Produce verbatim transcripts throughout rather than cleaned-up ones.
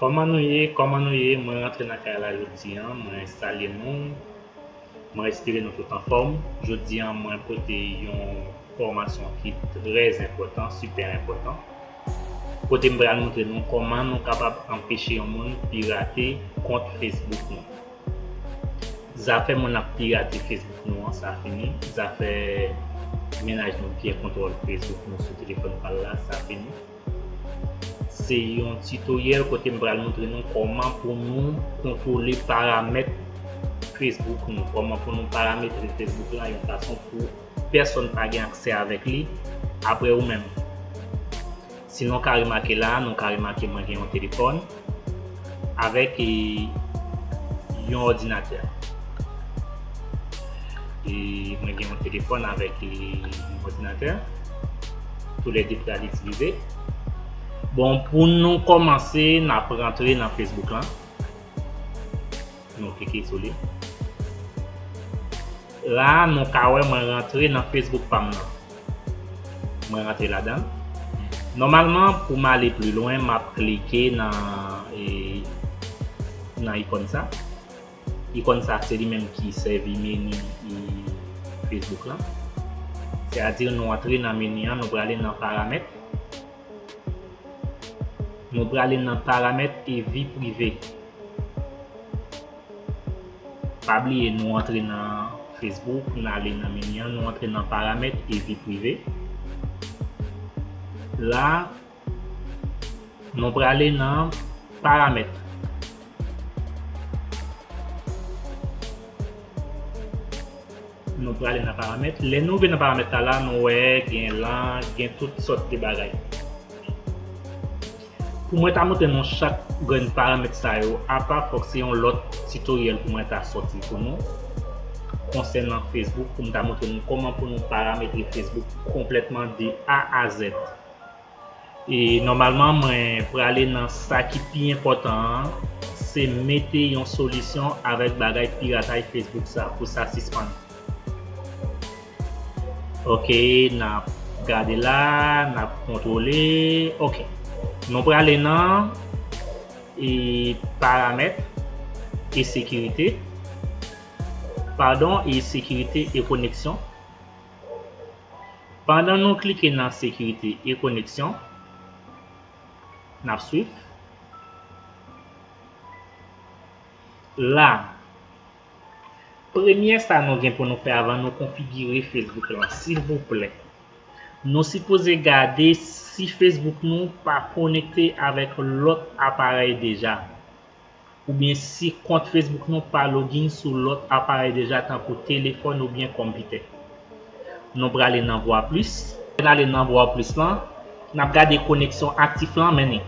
Kòman nou ye? Kòman nou ye? Mwen rantre nan kay la jodi a, mwen salye nou. Mwen espere nou tout anfòm. Jodi a, mwen pote yon fòmasyon ki trè enpòtan, sipè enpòtan. Kote m pral montre nou kòman nou kapab anpeche yon moun pirate kont Facebook nou. Zafè moun ap pirate Facebook nou an, sa fini. Zafè mennaj nou byen kontwòl Facebook nou sou telefòn pa l la, sa fini. Se yon titoryèl kote m pral montre nou kòman pou nou kontwole paramèt Facebook nou, kòman pou nou parametre Facebook la yon fason pou pèsonn pa gen aksè avèk li apre ou menm. Si nou ka remake la, nou ka remake mwen gen yon telefòn avèk, e, yon òdinatè. E mwen gen yon telefòn avèk, e, yon òdinatè. Toulède pral itilize. Bon, pou nou kòmanse, n ap rantre nan Facebook lan. Nou klike sou li. La, nou ka wè mwen rantre nan Facebook pa m nan. Mwen rantre ladan l. Nòmalman, pou m ale pli lwen, m ap klike nan, e, nan ikòn sa. Ikòn sa, se li menm ki sèvi meni, e, Facebook lan. Sètadi, nou antre nan meni an, nou prale nan paramèt. Nou prale nan paramèt e vi prive. Pa bliye, nou antre nan Facebook, n ale nan meni an, nou antre nan paramèt e vi prive. La, nou prale nan paramèt. Nou prale nan paramèt. Lè nou rive nan paramèt la, la, nou wè gen lang, gen tout sòt de bagay. Pou mwen ta montre nou chak grenn paramèt sa yo apa, fòk se yon lòt titoryèl pou mwen ta sòti pou nou konsènan Facebook, pou m ta montre nou kòman pou nou parametre Facebook konplètman de A a Z. E nòmalman, mwen prale nan sa ki pi enpòtan an, se mete yon solisyon avèk bagay pirataj Facebook sa, pou sa sispann. Ok, n ap gade la, n ap kontwole. Ok. Nou prale nan, e, paramèt e sekirite. Padon, e sekirite e koneksyon. Pandan nou klike nan sekirite e koneksyon, n ap swiv. La, premye sa nou gen pou nou fè avan nou konfigire Facebook lan, silvouplè. Nou sipoze gade si Facebook nou pa konekte avèk lòt aparèy deja, oubyen si kont Facebook nou pa login sou lòt aparèy deja, tankou telefòn oubyen konpitè. Nou prale nan Voir plus. Lè n ale nan Voir plus lan, n ap gade koneksyon aktif lan, men ni.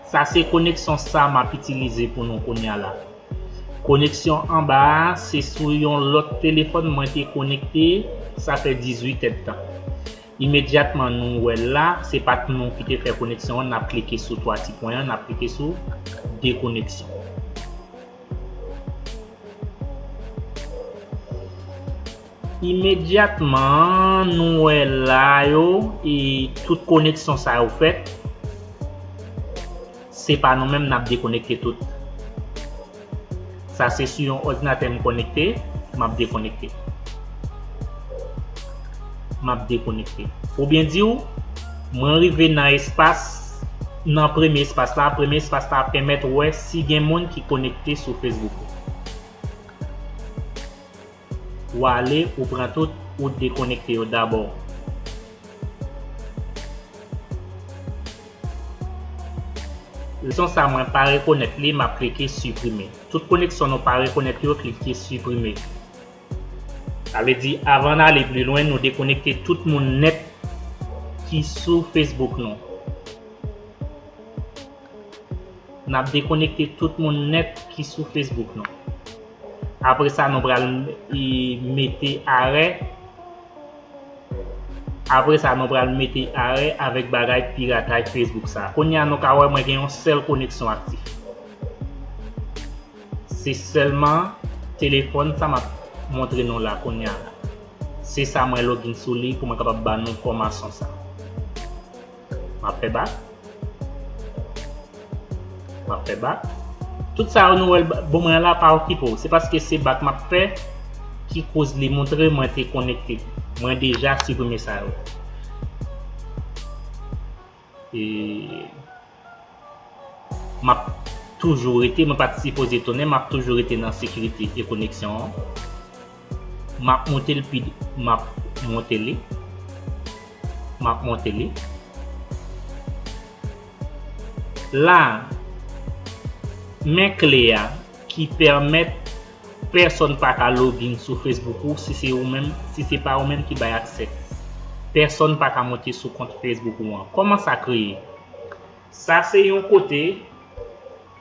Sa se koneksyon sa m ap itilize pou nou kounye a la. Koneksyon anba a, se sou yon lòt telefòn mwen te konekte, sa fè dizuit èdtan. Imedyatman nou wè l la, se pa t nou ki te fè koneksyon an, n ap klike sou twa ti pwen an, n ap klike sou dekoneksyon. Imedyatman nou wè la yo, e tout koneksyon sa yo fèt, se pa nou menm n ap dekonekte tout. Sa se sou yon òdinatè m konekte, m ap dekonekte. M ap dekonekte. Pou byen di w, mwen rive nan espas, nan premye espas la, premye espas la ap pèmèt ou wè si gen moun ki konekte sou Facebook ou. Ou ale, ou pran tout, ou dekonekte yo dabò. Leson sa mwen pa rekonèt li, m ap klike siprime. Tout koneksyon nou pa rekonèt yo, klike siprime. Sa vle di, avan n ale pli lwen, nou dekonekte tout moun nèt ki sou Facebook nou. N ap dekonekte tout moun nèt ki sou Facebook nou. Apre sa, nou pral, e, mete arè. Apre sa, nou pral mete arè avèk bagay pirataj Facebook sa. Kounye a, nou ka wè mwen gen yon sèl koneksyon aktif. Se sèlman telefòn sa m ap montre nou la kounye a la. Se sa mwen login sou li pou mwen kapab ba nou fòmasyon sa. M ap fè bak. M ap fè bak. Tout sa yo nou wè l ba- bon mwen la pa okipe w. Se paske se bak m ap fè ki koz li montre mwen te konekte. Mwen deja siprime sa yo. E m ap toujou rete, mwen pa t sipoze tounen, m ap toujou rete nan sekirite e koneksyon an. M ap monte l pi, m ap monte li. M ap monte li. La, men kle a ki pèmèt pèsonn pa ka login sou Facebook ou si se ou menm, si se pa ou menm ki bay aksè. Pèsonn pa ka monte sou kont Facebook ou an. Kòman sa kreye? Sa se yon kote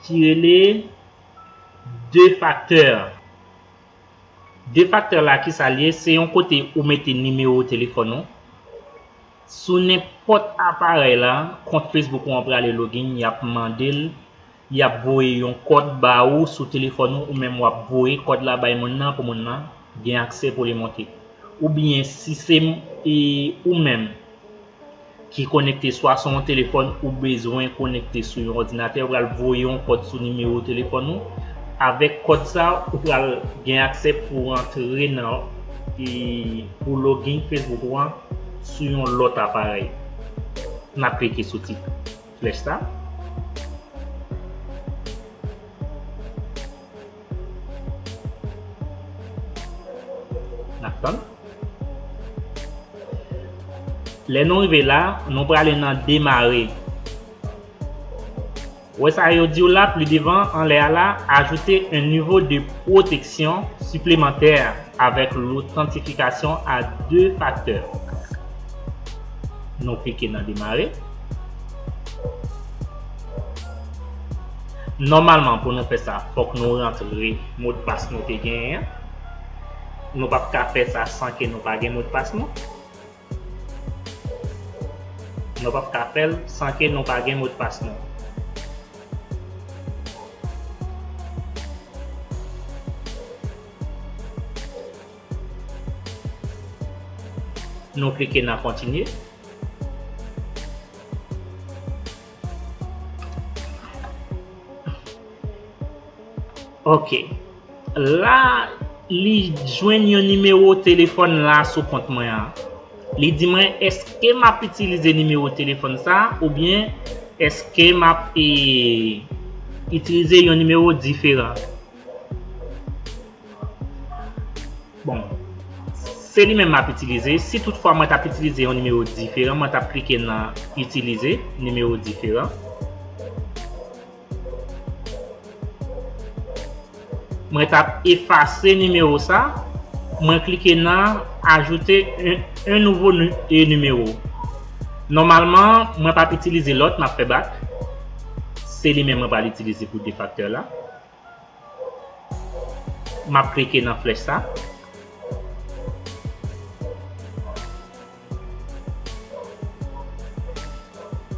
ki rele de facteur. De facteur la, ki sa l ye? Se yon kote ou mete nimewo telefòn ou. Sou nenpòt aparèy la, kont Facebook ou an prale login, y ap mande l, y ap voye yon kòd ba ou sou telefòn ou, ou menm w ap voye kòd la bay moun nan pou moun nan gen aksè pou li monte. Oubyen si se m- e ou menm ki konekte swa sou yon telefòn ou bezwen konekte sou yon òdinatè, ou pral voye yon kòd sou nimewo telefòn ou. Avèk kòd sa, ou pral gen aksè pou antre nan e pou login Facebook ou an sou yon lòt aparèy. N ap klike sou ti flèch sa. N ap tann. Lè nou rive la, nou prale nan demare. Wè sa yo di w la, pli devan, anlè a la, ajouter un niveau de protection supplémentaire avec l'authentification à deux facteurs. Nou klike nan demare. Nòmalman, pou nou fè sa, fòk nou rantre modpas nou te genyen an. Nou p ap ka fè sa san ke nou pa gen modpas nou. Nou p ap ka fè l san ke nou pa gen modpas nou. Nou klike nan kontinye. Ok. La, li jwenn yon nimewo telefòn la sou kont mwen an. Li di mwen, èske m ap itilize nimewo telefòn sa oubyen èske m ap e, itilize yon nimewo diferan? Bon, se li menm m ap itilize. Si toutfwa mwen t ap itilize yon nimewo diferan, mwen t ap klike nan itilize nimewo diferan. Mwen t ap efase nimewo sa. Mwen klike nan ajoute un, un nouveau nu- e, numéro. Nòmalman, mwen p ap itilize lòt, m ap fè bak. Se li menm mwen pral itilize pou de facteur la. M ap klike nan flèch sa.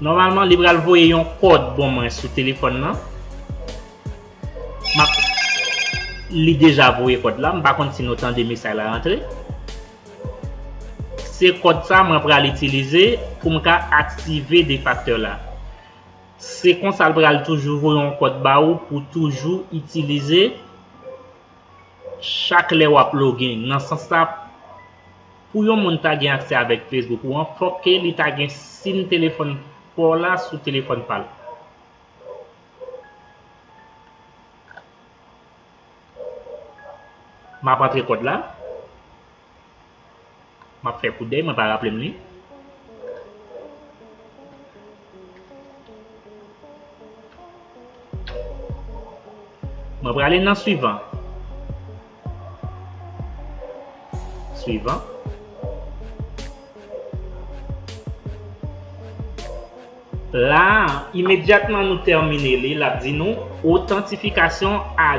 Nòmalman, li pral voye yon kòd ban mwen sou telefòn nan. M ap, li deja voye kòd la. M pa konn si nou tande mesaj la rantre. Se kòd sa mwen pral itilize pou m ka aktive de facteur la. Se konsa l pral toujou voye yon kòd ba ou pou toujou itilize chak lè w ap login. Nan sans sa, pou yon moun ta gen aksè avèk Facebook ou an, fòk ke li ta gen sim telefòn pa w la sou telefòn pa l. M ap antre kòd la. M ap fè kout dèy, mwen pa raple m li. Mwen prale nan swivan. Swivan. La, imedyatman nou tèmine li, l ap di nou, otantifikasyon a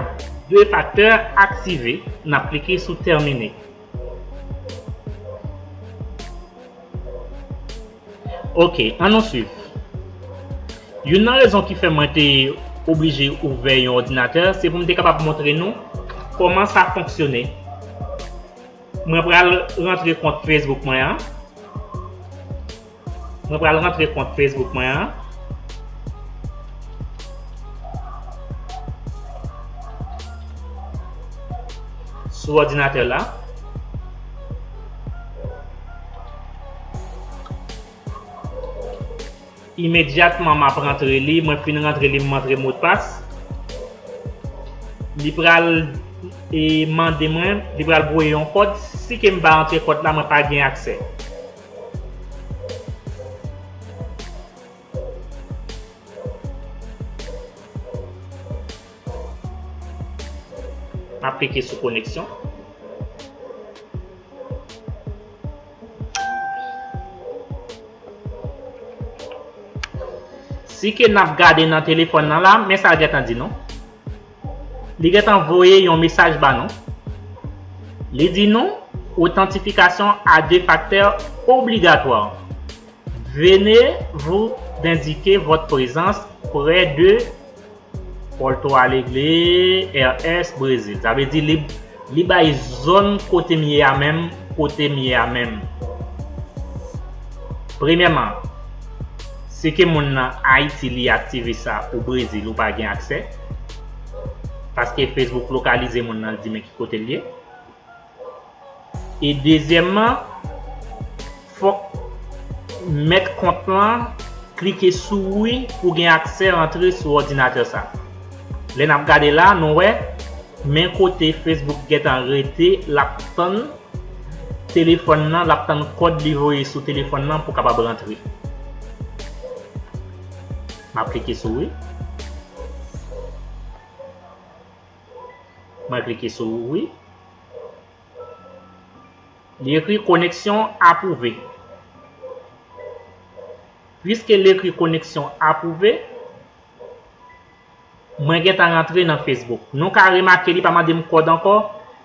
de faktè aktive. N ap klike sou tèmine. Ok, ann nou swiv. Youn nan rezon ki fè mwen te oblije ouvè yon òdinatè, se pou m te kapab montre nou kòman sa fonksyone. Mwen pral rantre kont Facebook mwen an. Mwen pral rantre kont Facebook mwen an. sou òdinatè la. Imedyatman m ap rantre li, mwen fin rantre li, m rantre modpas. Li pral e mande mwen, li pral voye yon kòd. Si ke m pa rantre kòd la, mwen pa gen aksè. M ap klike sou koneksyon. Si ke n ap gade nan telefòn nan la, men sa l gentan di nou. Li gentan voye yon mesaj ba nou. Li di nou, authentification à deux facteurs obligatoire. Venez vous d'indiquer votre présence près de Porto Alegre, R S, Brezil. Sa vle di li, li bay zòn kote m ye a menm, kote m ye a menm. Premyèman, si ke moun nan Ayiti li aktive sa, ou Brezil, ou pa gen aksè. Paske Facebook lokalize moun nan, li di men ki kote l ye. E dezyèmman, fòk mèt kont lan klike sou wi pou gen aksè rantre sou òdinatè sa. Lè n ap gade la, nou wè, men kote Facebook gentan rete, l ap tann telefòn nan, l ap tann kòd li voye sou telefòn nan pou kapab rantre. M ap klike sou wi. Mwen klike sou wi. Li ekri koneksyon apwouve. Piske li ekri koneksyon apwouve, mwen gentan rantre nan Facebook. Nou ka remake li pa mande m kòd ankò,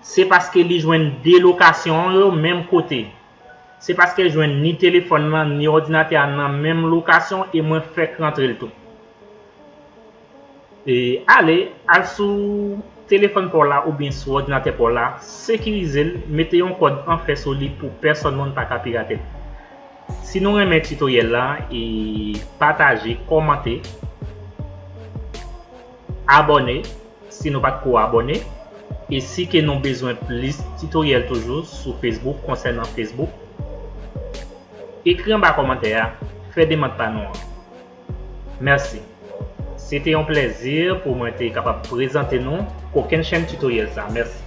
se paske li jwenn de lokasyon yo menm kote. Se paske l jwenn ni telefòn nan, ni òdinatè a nan menm lokasyon e mwen fèk rantre l tou. E ale, al sou telefòn pa w la oubyen sou òdinatè pa w la, sekirize l, mete yon kòd an fè sou li pou pèsòn moun pa ka pirate l. Si nou renmen tutoriel la, e pataje, kòmante, abòne si nou pa t ko abòne. E si ke nou bezwen plis tutoriel toujou sou Facebook, konsènan Facebook, ekri anba kòmantè a, fè demann pa nou an. Mèsi. Se te yon plèzi pou mwen te kapab prezante nou kokenn chèn tutoriel sa. Mèsi.